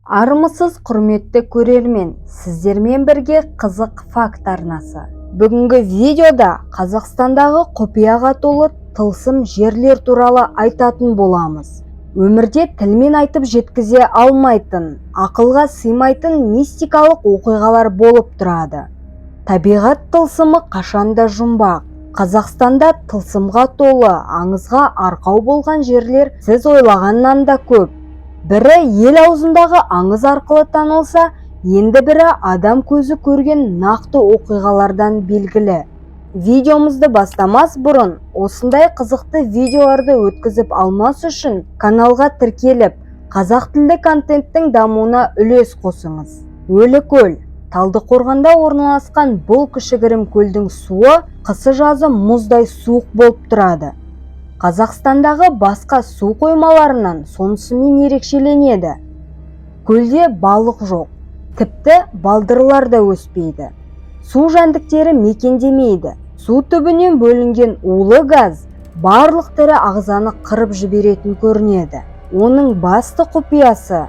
Армысыз, құрметті көрермен! Сіздермен бірге «Қызық факт» арнасы. Бүгінгі видеода Қазақстандағы құпияға толы тылсым жерлер туралы айтатын боламыз. Өмірде тілмен айтып жеткізе алмайтын, ақылға сыймайтын мистикалық оқиғалар болып тұрады. Табиғат тылсымы қашанда жұмбақ. Қазақстанда тылсымға толы, аңызға арқау болған жерлер сіз ойлағаннан да көп. Бірі ел аузындағы аңыз арқылы танылса, енді бірі адам көзі көрген нақты оқиғалардан белгілі. Видеомызды бастамас бұрын осындай қызықты видеоларды өткізіп алмас үшін каналға тіркеліп, қазақ тілді контенттің дамуына үлес қосыңыз. Өлікөл. Талдықорғанда орналасқан бұл кішігірім көлдің суы қысы-жазы мұздай суық болып тұрады. Қазақстандағы басқа су қоймаларынан сонысымен ерекшеленеді: көлде балық жоқ, тіпті балдырлар да өспейді, су жәндіктері мекендемейді. Су түбінен бөлінген улы газ барлық тірі ағзаны қырып жіберетін көрінеді. Оның басты құпиясы: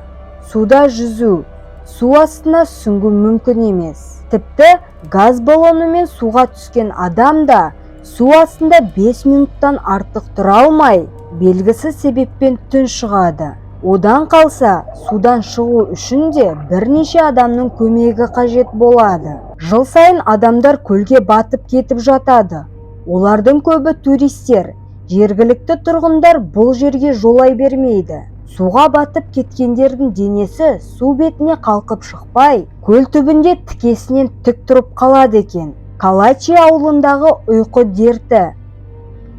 суда жүзу, су астына сүңгу мүмкін емес. Тіпті газ баллонымен суға түскен адам да су астында 5 минуттан артық тұра алмай, белгісіз себеппен тұншығады. Одан қалса, судан шығу үшін де бірнеше адамның көмегі қажет болады. Жыл сайын адамдар көлге батып кетіп жатады. Олардың көбі туристер. Жергілікті тұрғындар бұл жерге жолай бермейді. Суға батып кеткендердің денесі су бетіне қалқып шықпай, көл түбінде тікесінен тік тұрып қалады екен. Калачи ауылындағы ұйқы дерті.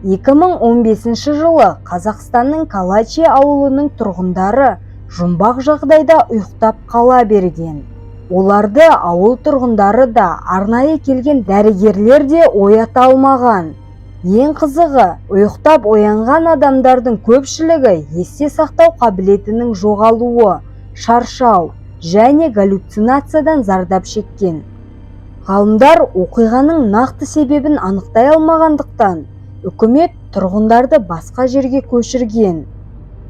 2015 жылы Қазақстанның Калачи ауылының тұрғындары жұмбақ жағдайда ұйықтап қала берген. Оларды ауыл тұрғындары да, арнайы келген дәрігерлер де оята алмаған. Ең қызығы, ұйықтап оянған адамдардың көпшілігі есте сақтау қабілетінің жоғалуы, шаршау және галлюцинациядан зардап шеккен. Ғалымдар оқиғаның нақты себебін анықтай алмағандықтан, үкімет тұрғындарды басқа жерге көшірген.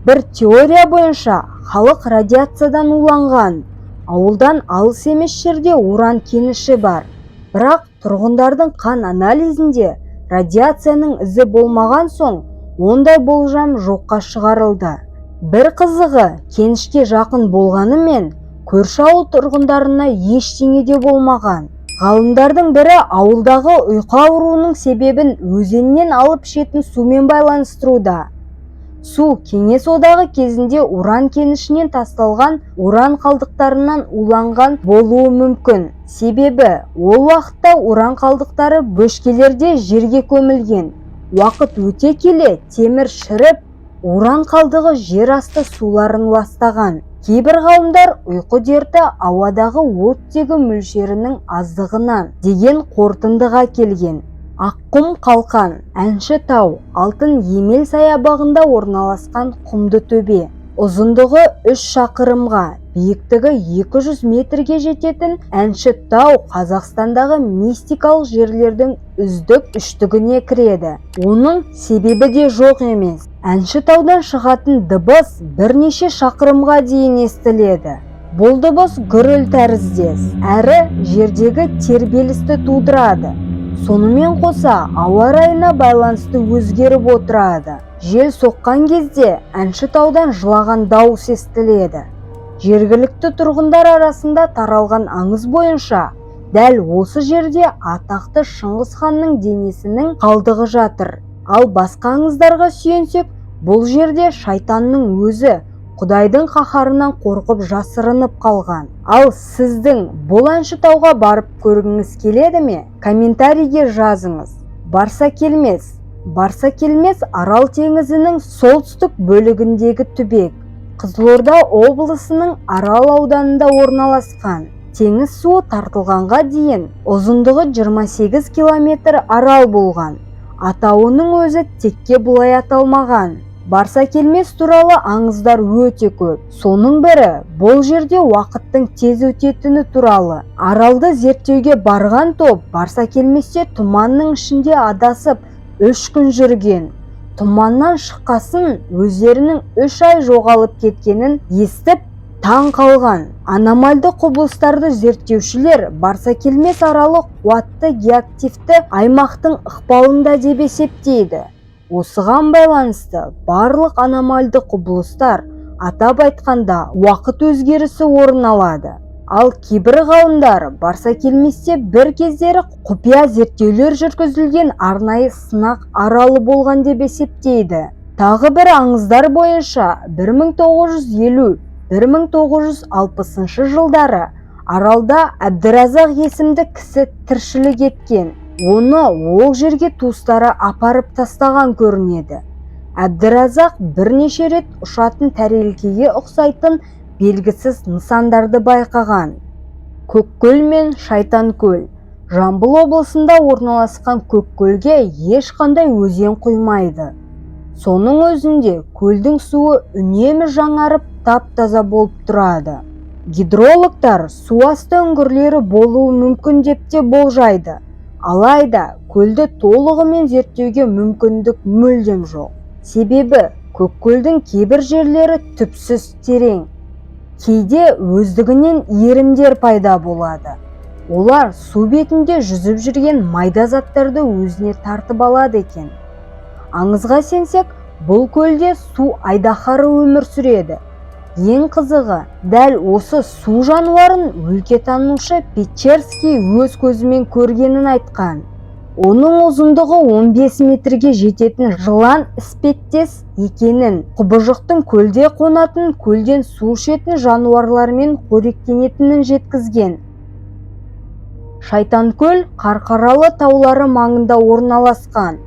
Бір теория бойынша, халық радиациядан уланған. Ауылдан алыс емес жерде уран кеніші бар. Бірақ тұрғындардың қан анализінде радиацияның ізі болмаған соң, ондай болжам жоққа шығарылды. Бір қызығы, кенішке жақын болғанымен, көрші ауыл тұрғындарына ештеңе де болмаған. Ғалымдардың бірі ауылдағы ұйқы ауруының себебін өзеннен алып ішетін сумен байланыстыруда. Су Кеңес Одағы кезінде уран кенішінен тасталған уран қалдықтарынан уланған болуы мүмкін. Себебі ол уақытта уран қалдықтары бөшкелерде жерге көмілген. Уақыт өте келе темір шіріп, уран қалдығы жер асты суларын ластаған. Кейбір ғалымдар ұйқы дерті ауадағы оттегі мөлшерінің аздығынан деген қорытындыға келген. Аққұм қалқан. Әнші тау Алтын Емел саябағында орналасқан құмды төбе. Ұзындығы 3 шақырымға, биіктігі 200 метрге жететін Әнші тау Қазақстандағы мистикалық жерлердің үздік үштігіне кіреді. Оның себебі де жоқ емес. Әнші таудан шығатын дыбыс бірнеше шақырымға дейін естіледі. Бұл дыбыс гүріл тәріздес әрі жердегі тербелісті тудырады. Сонымен қоса ауа райына байланысты өзгеріп отырады. Жел соққан кезде Әнші таудан жылаған дауыс естіледі. Жергілікті тұрғындар арасында таралған аңыз бойынша, дәл осы жерде атақты Шыңғыс ханның денесінің қалдығы жатыр. Ал басқа аңыздарға сүйенсек, бұл жерде шайтанның өзі Құдайдың қаһарынан қорқып жасырынып қалған. Ал сіздің бұл Әнші тауға барып көргіңіз келеді ме? Комментарийге жазыңыз. Барсакелмес. Барсакелмес – Арал теңізінің солтүстік бөлігіндегі түбек. Қызылорда облысының Арал ауданында орналасқан. Теңіз суы тартылғанға дейін ұзындығы 28 километр арал болған. Атауының өзі текке бұлай аталмаған. Барсакелмес туралы аңыздар өте көп. Соның бірі бұл жерде уақыттың тез өтетіні туралы. Аралды зерттеуге барған топ Барсакелместе тұманның ішінде адасып, 3 күн жүрген. Тұманнан шыққасын өздерінің 3 ай жоғалып кеткенін естіп, Таң қалған. Аномальды құбылыстарды зерттеушілер Барсакелмес аралы қуатты геоактивті аймақтың ықпалында деп есептейді. Осыған байланысты барлық аномальды құбылыстар, атап айтқанда, уақыт өзгерісі орын алады. Ал кейбір ғалымдар Барсакелместе бір кездері құпия зерттеулер жүргізілген арнайы сынақ аралы болған деп есептейді. Тағы бір аңыздар бойынша, 1950-1960 жылдары аралда Әбдіразақ есімді кісі тіршілік еткен. Оны ол жерге туыстары апарып тастаған көрінеді. Әбдіразақ бірнеше рет ұшатын тәрелкеге ұқсайтын белгісіз нысандарды байқаған. Көккөл мен Шайтанкөл. Жамбыл облысында орналасқан Көккөлге ешқандай өзен құймайды. Соның өзінде көлдің суы үнемі жаңарып, тап-таза болып тұрады. Гидрологтар су асты үңгірлері болуы мүмкін деп те болжайды. Алайда көлді толығымен зерттеуге мүмкіндік мүлдем жоқ. Себебі Көккөлдің кейбір жерлері түпсіз терең. Кейде өздігінен иірімдер пайда болады. Олар су бетінде жүзіп жүрген майда заттарды өзіне тартып алады екен. Аңызға сенсек, бұл көлде су айдаһары өмір сүреді. Ең қызығы, дәл осы су жануарын өлкетанушы Печерский өз көзімен көргенін айтқан. Оның ұзындығы 15 метрге жететін жылан іспеттес екенін, құбыжықтың көлде қонатын, көлден су ішетін жануарлармен қоректенетінін жеткізген. Шайтанкөл Қарқаралы таулары маңында орналасқан.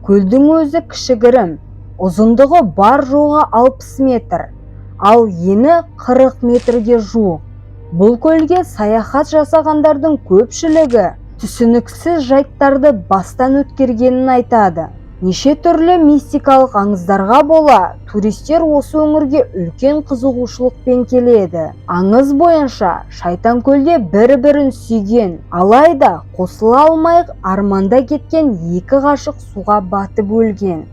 Көлдің өзі кішігірім, ұзындығы бар жоғы 60 метр, ал ені 40 метрге жуық. Бұл көлге саяхат жасағандардың көпшілігі түсініксіз жайттарды бастан өткергенін айтады. Неше түрлі мистикалық аңыздарға бола, туристер осы өңірге үлкен қызығушылықпен келеді. Аңыз бойынша, Шайтанкөлде бір-бірін сүйген, алайда қосыла алмай арманда кеткен екі ғашық суға батып өлген.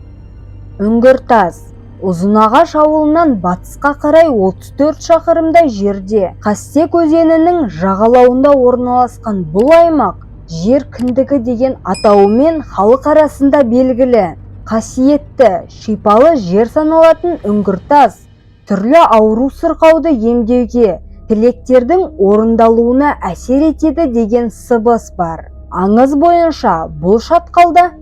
Үңгіртас. Ұзынағаш ауылынан батысқа қарай 34 шақырымдай жерде, Қастек өзенінің жағалауында орналасқан бұл аймақ жер кіндігі деген атауымен халық арасында белгілі. Қасиетті, шипалы жер саналатын Үңгіртас түрлі ауру сырқауды емдеуге, тілектердің орындалуына әсер етеді деген сыбыс бар. Аңыз бойынша, бұл шатқалда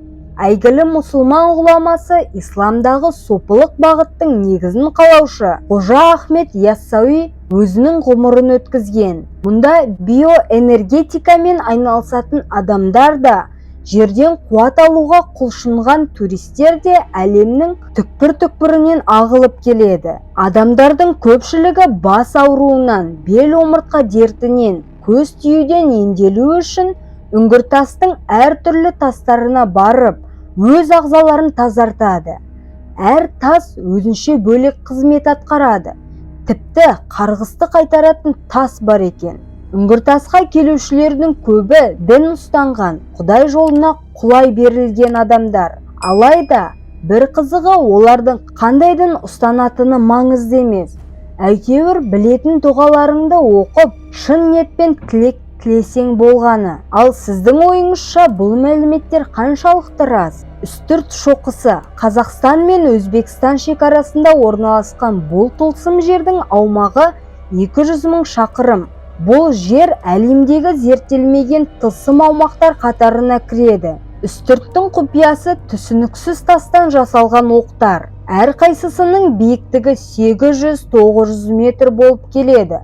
әйгілі мұсылман ғұламасы, исламдағы сопылық бағыттың негізін қалаушы Қожа Ахмет Яссауи өзінің ғұмырын өткізген. Мұнда биоэнергетикамен айналысатын адамдар да, жерден қуат алуға құлшынған туристер де әлемнің түкпір-түкпірінен ағылып келеді. Адамдардың көпшілігі бас ауруынан, бел омыртқа дертінен, көз тиюден емделу үшін Үңгіртастың әртүрлі тастарына барып, өз ағзаларын тазартады. Әр тас өзінше бөлек қызмет атқарады. Тіпті қарғысты қайтаратын тас бар екен. Үңгіртасқа келушілердің көбі дін ұстанған, құдай жолына құлай берілген адамдар. Алайда бір қызығы, олардың қандай дін ұстанатыны маңызды емес. Әйтеуір білетін дұғаларыңды оқып, шын ниетпен тілек тілесең болғаны. Ал сіздің ойыңызша, бұл мәліметтер қаншалықты рас? Үстірт шоқысы. Қазақстан мен Өзбекстан шекарасында орналасқан бұл тылсым жердің аумағы 200 мың шақырым. Бұл жер әлемдегі зерттелмеген тылсым аумақтар қатарына кіреді. Үстірттің құпиясы — түсініксіз тастан жасалған оқтар. Әрқайсысының биіктігі 800-900 метр болып келеді.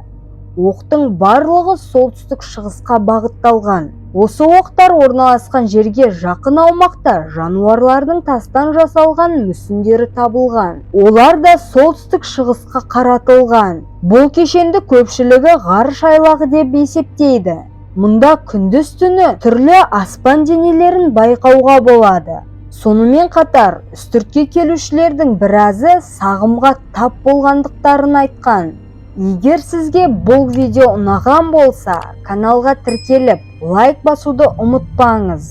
Оқтың барлығы солтүстік шығысқа бағытталған. Осы оқтар орналасқан жерге жақын аумақта жануарлардың тастан жасалған мүсіндері табылған. Олар да солтүстік шығысқа қаратылған. Бұл кешенді көпшілігі ғарыш айлағы деп есептейді. Мұнда күндіз түні түрлі аспан денелерін байқауға болады. Сонымен қатар Үстіртке келушілердің біразы сағымға тап болғандықтарын айтқан. Егер сізге бұл видео ұнаған болса, каналға тіркеліп, лайк басуды ұмытпаңыз.